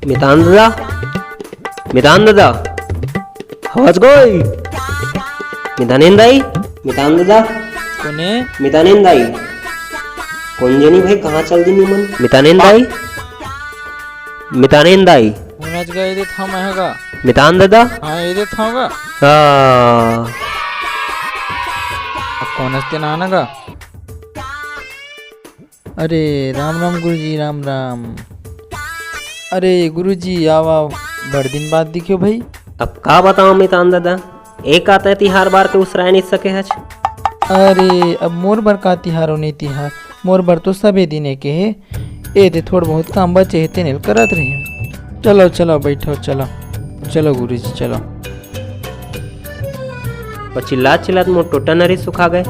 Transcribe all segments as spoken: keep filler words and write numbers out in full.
मितान दादा, मितान दादा, हवच गोई। मितानेन दाई, मितान दादा, कोने? मितानेन दाई। कोन जनी भाई, कहाँ चल दिन मन? मितानेन दाई, मितानेन दाई। उनच गए दे था मैं गा। मितान दादा। हाँ, ये दे था गा। हाँ। अब कोन हस्ते ना आना गा? अरे राम राम गुरुजी, राम राम। अरे गुरुजी, आव आव, बड़ दिन बाद दिखे भाई। अब का बताओ मितान दादा, एक आते तिहार बार के उसराय नहीं सके हच। अरे अब मोर बर का तिहार हो नहीं तिहार, मोर बर तो सबे दिन एके हे। ए दे थोड़ बहुत काम बचे हे, तेने ल करत रही। चलो चलो बैठो, चलो चलो गुरुजी चलो। और चिल्लात चिल्लात मोर टोटा नरी सुखा गए।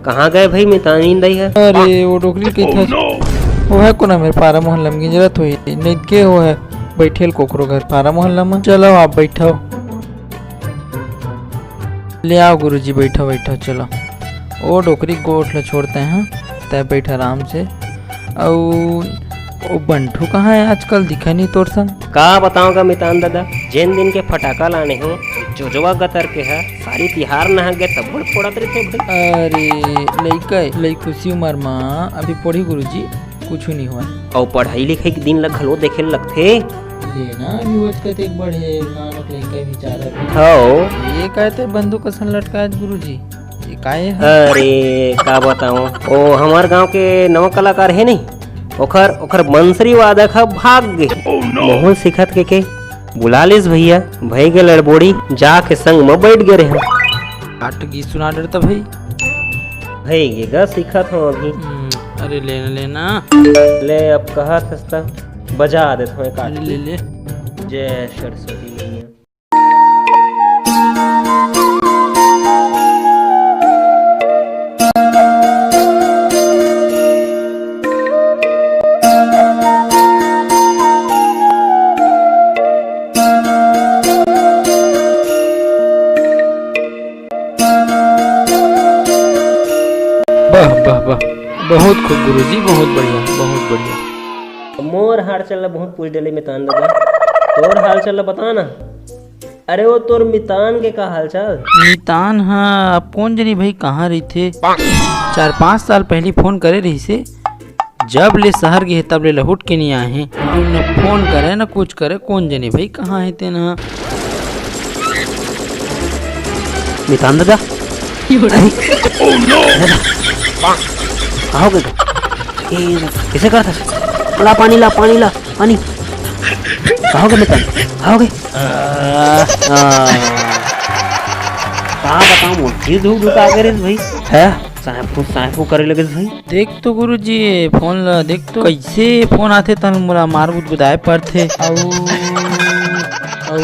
कहाँ गए भाई मितान दाई है? अरे वो डोकरी कही था। वो है कोना मेरे पारा मोहल्ला में गिंजरत हुई। नहीं के वो है बैठेल कोकरो घर पारा मोहल्ला में। चलो आप बैठो। ले आओ गुरुजी, बैठो बैठो, चलो। ओ डोकरी गोठ ल छोड़ते हैं, तय बैठ आराम से। अउ ओ बंठू कहाँ है आजकल, दिखा नहीं तोर संग। का बताओ गा मितान दादा, जेन दिन के फटाका लाने हो, जोजवा गतर के है, सारी तिहार नहा गए तब बड़ फोड़त रहिथे भाई। अरे लइका, लइकुसी उमर मा अभी पढ़ी गुरुजी, कुछ नहीं हुआ। अउ पढ़ाई लिखाई के दिन ल घलो देखे ल लगथे। ये ना अभी वो कतेक बड़े नानक लइका बेचारा भी। हौ। ये कहते बंदूक असन लटकाए गुरुजी। ये काहे है? अरे का बताओ, ओ हमार गांव के नवा कलाकार है नहीं, ओखर ओखर बंसरी वादक ह भाग गे। मोहन सिखत के के बुला लिस भैया, भई गे लड़बोड़ी, जाके संग म बैठ गे रहे। आठ गीत सुना डरता भाई। भई गे गा सिखत हो अभी। हम्म, अरे लेना लेना। ले अब कहत हस त बजा देत हूँ एक आठ अरे ले गीत। ले। जय सरस्वती मैया। वाह वाह वाह, बहुत खूब गुरुजी, बहुत बढ़िया, बहुत बढ़िया। मोर हाल चाल ला बहुत पूछ डले मितान दादा, तोर हाल चाल ला बता ना। अरे वो तोर मितान के का हाल चाल? मितान ह अब कोन जनी भाई कहाँ रहिथे। चार पाँच साल पहली फोन करे रहिसे, जब ले शहर गे हे तब ले लहुट के नहीं आए हे। न फोन करे न कुछ करे, कोन जनी भाई कहाँ हे तेन ह। मितान दादा। अरे। दादा। कहाँ हो गए? ए, कैसे करता? ला पानी ला, पानी ला। पानी। का हो गे मितान? का हो गे? आ, आ। का बताओ, मोर जी धुक धुक आ गे रे भाई। है? साइफू, साइफू करे लगे भाई। देख तो गुरुजी, ये फोन ला देख तो, कैसे फोन आथे तहन मोला मार गुदगुदाए पड़थे। अउ, अउ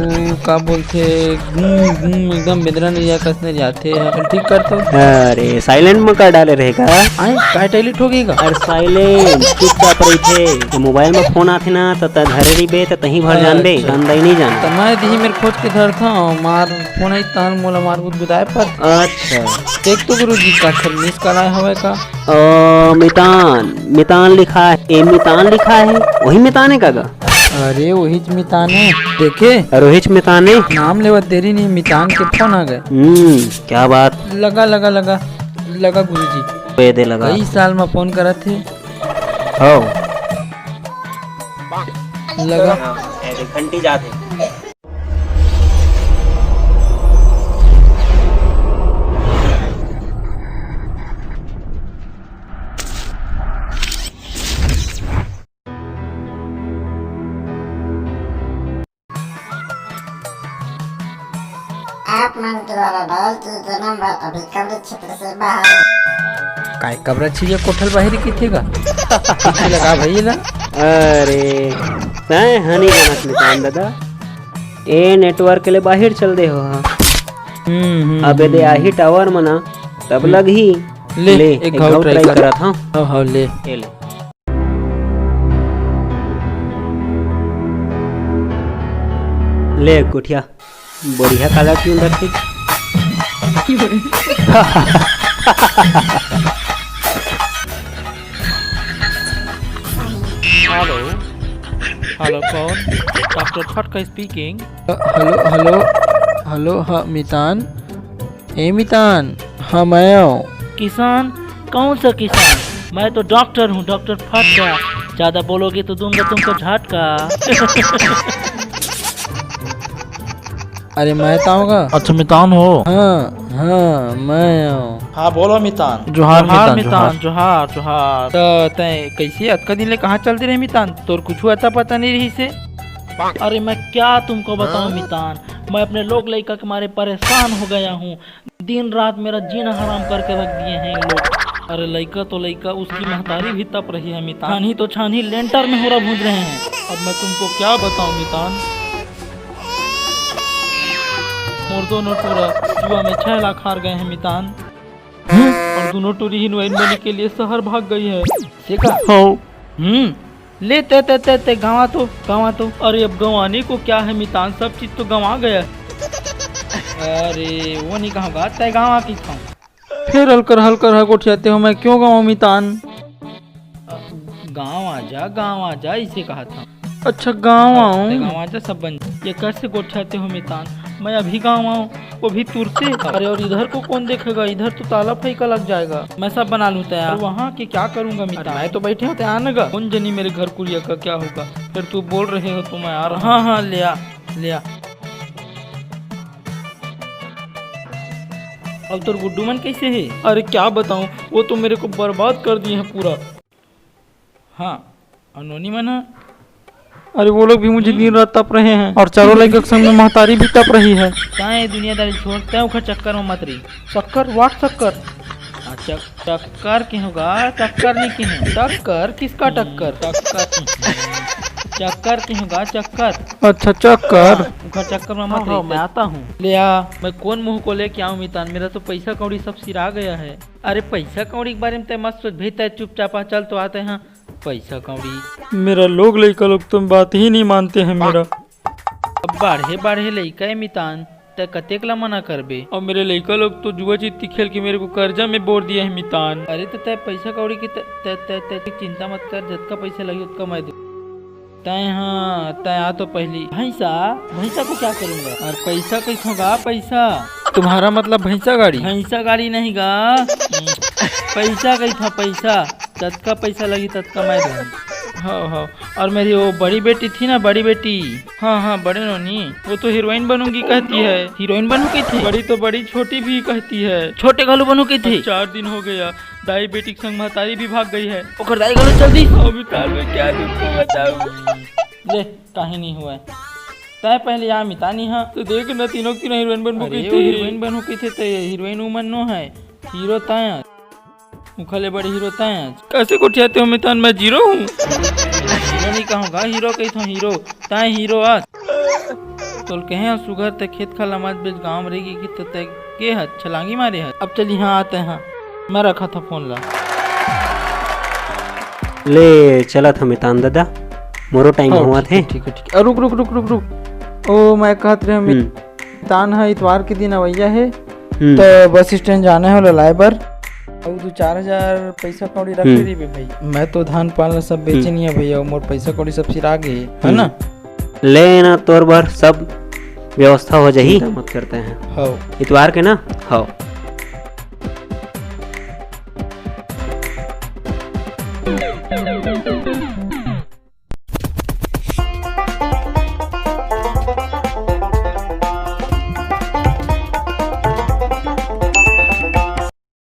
का बोलथे, घूम, घूम एकदम बेंदरा नरिया कस नरियाथे। अपन ठीक कर तो। अरे, silent में कर डाले रहे का? आए, काय टैलेंट हो गई का? अरे, silent, चुपचाप रहिथे। ये मोबाइल में फोन आथे ना, त त धरे रहिबे, त तहीं भर जानबे, अच्छा। जानदाई नहीं जान। त मैं दिही मेरे खोज के धरथा, मार फोन आई, तहन मोला मार गुदगुदाए पर। अच्छा। देख तो गुरुजी, का खर मिस कॉल आए हवय का? अ, मितान, मितान लिखा है। ए, मितान लिखा है, वही मितान है का गा? अरे, वहीच मिताने, देखे? अरे, वहीच मिताने। नाम लेवत देरी नहीं, मितान के फोन आ गए। हम्म, क्या बात। लगा, लगा, लगा, लगा गुरुजी। दे दे लगा। कई साल में फोन करत थे। हो। लगा। हाँ, ए दे घंटी जात हे। आप मन द्वारा डायल किए गए नंबर अभी कवरेज क्षेत्र से बाहर है। काय कवरेज क्षेत्र कोठल बाहरी किथे गा? पीछे लगा भैया ला। अरे, तैं हनी जानत मितान दादा। ए नेटवर्क ले बाहर चल दे हो हा। हम्म, हम्म, अबे दे हम्म। आही टावर मना, तब हम्म। लगही। ले, ले, एक एक घाव घाव try try कर। करत हूँ। हाँ, हाँ, ले। ए ले। ले गोठिया, बढ़िया काला ट्यून रखे। हेलो। हेलो, कौन? डॉक्टर फटका स्पीकिंग। हेलो, हेलो, हेलो, हाँ, मितान। ए मितान, हाँ, मैं आऊँ। किसान? कौन सा किसान? मैं तो डॉक्टर हूँ, डॉक्टर फटका। ज्यादा बोलोगे तो दूंगा तुमको झटका। अरे, मैं ताऊंगा। अच्छा, मितान हो? हाँ, हाँ, मैं आऊँ। हाँ, बोलो मितान। जोहार जोहार मितान, मितान, जोहार। जोहार, जोहार। त तैं कैसे अतका दिन ले कहाँ चलते रहे मितान? तोर कुछ अता पता नहीं रही से। अरे, मैं क्या तुमको बताऊं मितान, मैं अपने लोग लइका के मारे परेशान हो गया हूँ। दिन रात मेरा जीना हराम करके रख दिए हैं इन लोग। अरे लइका तो लइका, उसकी महतारी भी तप रही है मितान। छानी तो छानी, लेंटर में होरा भूंज रहे हैं। अब मैं तुमको क्या बताऊं मितान, मोर दोनों टूरा जुआ में छह लाख हार गए हैं मितान। और दोनों टूरी हीरोइन बनने के लिए शहर भाग गई है। से का? हाँ। हम्म। ले ते, ते, ते, ते गंवा तो, गंवा तो। अरे अब गंवाने को क्या है मितान, सब चीज तो गंवा गया। अरे वो नहीं कहूँगा, तय गंवा की खाऊं। फिर हलकर हलकर हा गोठियाते हो, मैं क्यों गंवाऊं मितान? गाँव आ जा, गाँव आ जा, इसे कहा था। अच्छा, गाँव आऊं? गाँव आ जा, सब बन। ये कैसे गोठियाते हो मितान? मैं अभी गाँव आऊं, वो भी तुरते। अरे और इधर को कौन देखेगा? इधर तो ताला फैका लग जाएगा। मैं सब बना लूं तैयार। और वहाँ के क्या करूंगा मितान? मैं तो बैठे होते आने का। कौन जनी मेरे घर कुरिया का क्या होगा? फिर तू बोल रहे हो तो मैं आ रहा हूँ। हाँ, हाँ, ले आ, ले आ। अब तोर गुड्डू मन कैसे है? अरे क्या बताऊं, वो तो मेरे को बर्बाद कर दिए हैं पूरा। हाँ, और नोनी मन ह? अरे वो लोग भी मुझे दिन रात तप रहे हैं और चारों लड़के के संग में महतारी भी तप रही है। कहाँ है दुनियादारी छोड़, तय ओखर चक्कर में मत रही। चक्कर? What चक्कर? आ, चक-, चक्कर के होगा, चक्कर नहीं के हैं। टक्कर? किसका टक्कर? टक्कर, चक्कर के होगा, चक्कर। अच्छा, चक्कर। हाँ, ओखर चक्कर में मत हाँ, रही। हाँ, मैं आता हूँ। ले आ, मैं कौन मुंह को लेके आऊँ मितान, मेरा तो पैसा कौड़ी सब सिरा गया है। अरे पैसा कौड़ी के बारे में तय मत सोच भाई, तय चुपचाप आ, चल तो आते हैं। पैसा कौड़ी। मेरा लोग लइका लोग तो बात ही नहीं मानते हैं मेरा। अब बाढ़े बाढ़े लइका है मितान, तय कतेक ला मना करबे? और मेरे लइका लोग तो जुआ चित्ती खेल के मेरे को कर्जा में बोर दिया है मितान। अरे तो तय पैसा कौड़ी की त-, त-, त-, त-, चिंता मत कर, जतका पैसा लगी उतका मैं दूँ। तय हाँ, तय आ तो पहली। भैंसा, भैंसा को क्या करूंगा? और पैसा कैसो गा पैसा? तुम्हारा मतलब भैंसा गाड़ी? भैंसा गाड़ी नहीं गा, पैसा कही था पैसा। जतका पैसा लगी ततका मैं दूँ। हाँ, हाँ। और मेरी वो बड़ी बेटी थी ना, बड़ी बेटी। हाँ, हाँ, बड़े नोनी, वो तो हीरोइन बनूंगी कहती है। हीरोइन बनू कही थी? बड़ी तो बड़ी, छोटी भी कहती है। छोटे घलो बनू कही थी? अब चार दिन हो गया, दाई बेटी के संग महतारी भी भाग गई है। ओकर दाई घलो चल दी। अमिताभ, मैं क्या तुमको बताऊं? ले, काहे नहीं हुआ है? तय पहले आ मितानी हा। तो देख ना, तीनों की तीनों हीरोइन बनबो अरे, कही वो थी। हीरोइन बनू कही थे, तो हीरोइन उमन नो है, हीरो तय। उखले बड़े हीरो तय। कैसे गोठियाते हो मितान, मैं जीरो हूँ। हीरो नहीं कहूँगा, हीरो कही थो, हीरो। तय हीरो आस। तोल कहे सुघर ते खेत खार लमाज बेच गाँव में रह गई कि तो तय के हत, छलांगी मारे हत। अब चल यहाँ आते हैं, मैं रखा था फोन ला। ले, चलत हँव मितान ददा, मोरो टाइम हाँ, होवत ठीक हे। है, ठीक है, ठीक है। अ, रुक, रुक, रुक, रुक, रुक। ओ, मैं कहत रहे हँव, हम्म। मितान ह इतवार के दिन अवइया हे, हम्म। त बस स्टैंड जाना हे ओला लाए बर। अउ दू चार हजार पैसा कौड़ी रखे हम्म। रहिबे भाई। मैं तो धान पान ला सब बेचे हम्म। नहीं हे भैया, मोर पैसा कौड़ी सब सिरा गे हे, है हम्म। ना? ले ना, तोर बर सब व्यवस्था हो जाही। चिंता मत करते हैं। हव। इतवार के ना? हव।